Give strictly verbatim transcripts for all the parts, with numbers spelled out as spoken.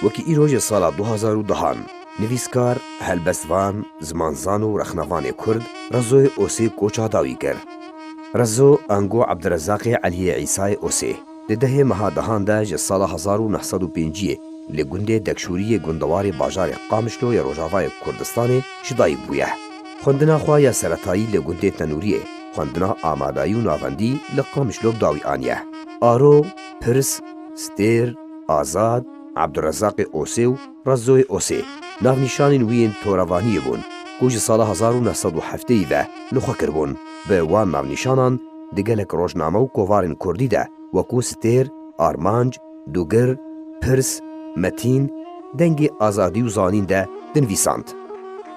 Wekî îro ji sala du hazar û dehan, nivîskar, helbestvan, zimanzan û rexnevanê Kurd Rezoyê Osê koça dawî kir. Rezo ango Ebdirezaqê Eliyê Îsayê Osê di dehê meha dehan de ji sala hezar û neh sed û pênciyê li gundê Dekşûriyê gundewarê bajarê Qamişlo yê Rojavayê Kurdistanê ji dayik bûye. Xwendina xwe ya seretayî li gundê Tenûriyê, xwendina amadayî û navendî li Qamişlo bi dawî aniye. Aro, Pirs, Stêr, Azad, Ebdurezaqê Osê û Rezoyê Osê navnîşanên wî yên torevaniyê bûn ku ji sala hezar û neh sed û heftê ve li xwe kiribûn. Bi wan navnîşanan di gelek rojname û kovarên kurdî de wekû Stêr, Armanc, Dûgir, Pirs, Metîn, Dengê Azadî û Zanîn de dinivîsand.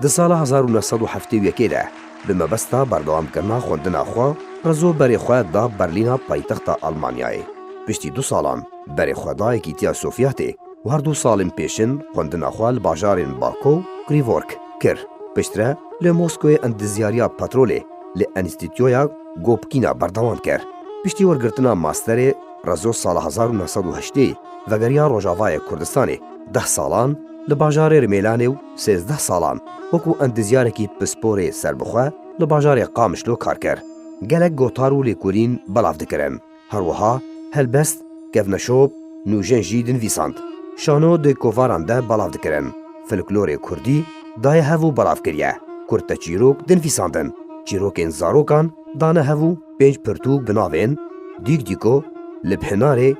Di sala hezar û neh sed û heftê û yekê de bi mebesta berdewamkirina xwendina xwe, Rezo berê xwe da Berlîna paytexta Almanyayê. Piştî du salan berê xwe da Yekîtiya Sovyetê û her du salên pêşin xwendina xwe li bajarên Bako û Krivork kir. Piştre li Moskoyê endizyariya petrolê li Enstîtuya Gopkîna berdewam kir. Piştî wergirtina masterê, Rezo sala hezar û neh sed û heştê vegeriya Rojavayê Kurdistanê, deh salan li bajarê Rimêlanê û sêzdeh salan wekû endizyarekî pisporê serbixwe li bajarê Qamişlo kar kir. Gelek gotar û lêkolîn belav dikirin. Her wiha helbest, kevneşop, nûjen jî dinivîsand. Şano di kovaran de belav dikirin. Folklorê kurdî daye hev û belav kiriye. Kurteçîrok dinivîsandin. Çîrokên zarokan dane hev û pênc pirtûk bi navên Dîk Dîko, Li Pinarê,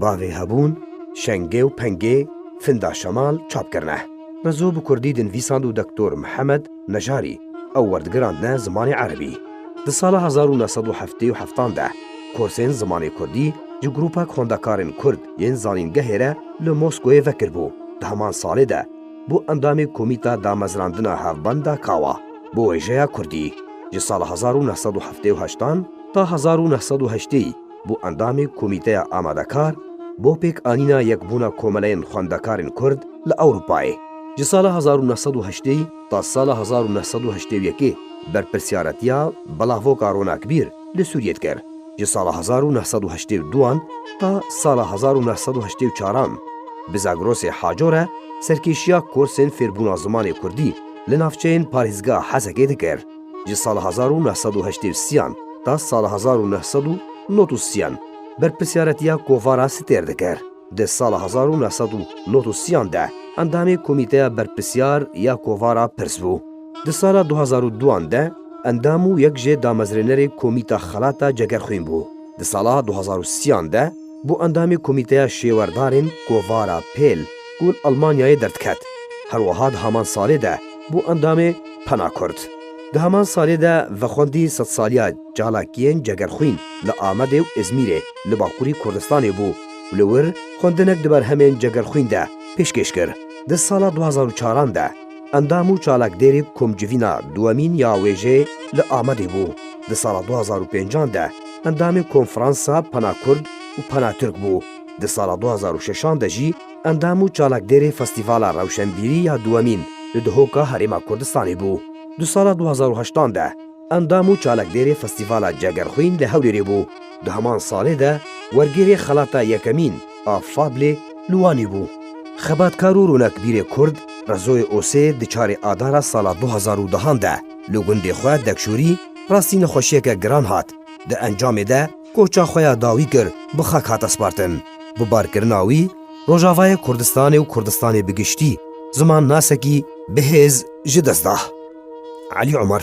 Bavê Hebûn, Şengê û Pengê, Finda Şemal çap kirine. Rezo bi kurdî dinivîsand û Doktor Mihemed Nejarî ew werdigirandine zimanê erebî. Di sala hezar û neh sed û heftê û heftan de kursên zimanê kurdî ji grûpek xwendekarên kurd yên zanîngehê re li Moskoyê vekiribû. Di heman salê de bû endamê Komîta Damezrandina Hevbenda Kawa bo wêjeya kurdî. Ji sala hezar û neh sed û heftê û heştan ta hezar û neh sed û heştê bû endamê Komîteya Amadekar bo pêkanîna yekbûna komeleyên xwendekarên kurd li Ewropayê. Ji sala hezar û neh sed û heştê ta sala hezar û neh sed û heştê û yekê berpirsiyaretiya Belavoka Ronakbîr li Sûriyê dikir. Ji sala hezar û neh sed û heştê û duan ta sala hezar û neh sed û heştê û çaran bi Zagrosê Haco re serkêşiya kursên fêrbûna zimanê kurdî li navçeyên parêzgeha Hesekê dikir. Ji sala hezar û neh sed û heştê û sêyan ta sala hezar û neh sed û nod û sêyan berpirsiyaretiya kovara Stêr dikir. Di sala hezar û neh sed û nod û sêyan de endamê Komîteya Berpirsiyar ya Kovara Pirs bû. Di sala du hezar û duan de endam û yek jê damezrênerê Komîta Xelata Cegerxwîn bû. Di sala du hezar û sêyan de bû endamê Komîteya Şêwerdarên Kovara Pêl ku li Almanyayê derdiket. Her wiha di heman salê de bû endamê Pena Kurd. Di heman salê de vexwendî sedsaliya çalakiyên Cegerxwîn li Amedê û Îzmîrê li Bakurî Kurdistanê bû û li wir xwendinek di berhemên Cegerxwîn de pêşkêş kir. Di sala du hezar û çaran de endam û çalakdêrê Komcivîna Duwemîn ya Wêjeyê li Amedê bû. Di sala du hezar û pêncan de endamê Konferansa Pena Kurd û Pena Tirk bû. Di sala du hezar û şeşan de jî endam û çalakdêrê Festîvala Rewşenbîrî ya Duwemîn li Dihoka Herêma Kurdistanê bû. Di sala du hezar û heştan de endam û çalakdêrê Festîvala Cegerxwîn li Hewlêrê bû. Di heman salê de wergêrê Xelata Yekemîn a Fablê li Wanê bû. Xebatkar û ronakbîrê Kurd Rezoyê Osê di çarê Adara sala du hezar û dehan de li gundê xwe Dekşûrî rastî nexweşiyeke giran hat. Di encamê de koça xwe ya dawî kir, bi xak hate spartin. Bi barkirina wî, Rojavayê Kurdistanê û Kurdistanê bi giştî zimannasekî bihêz ji dest da. Elî Omer.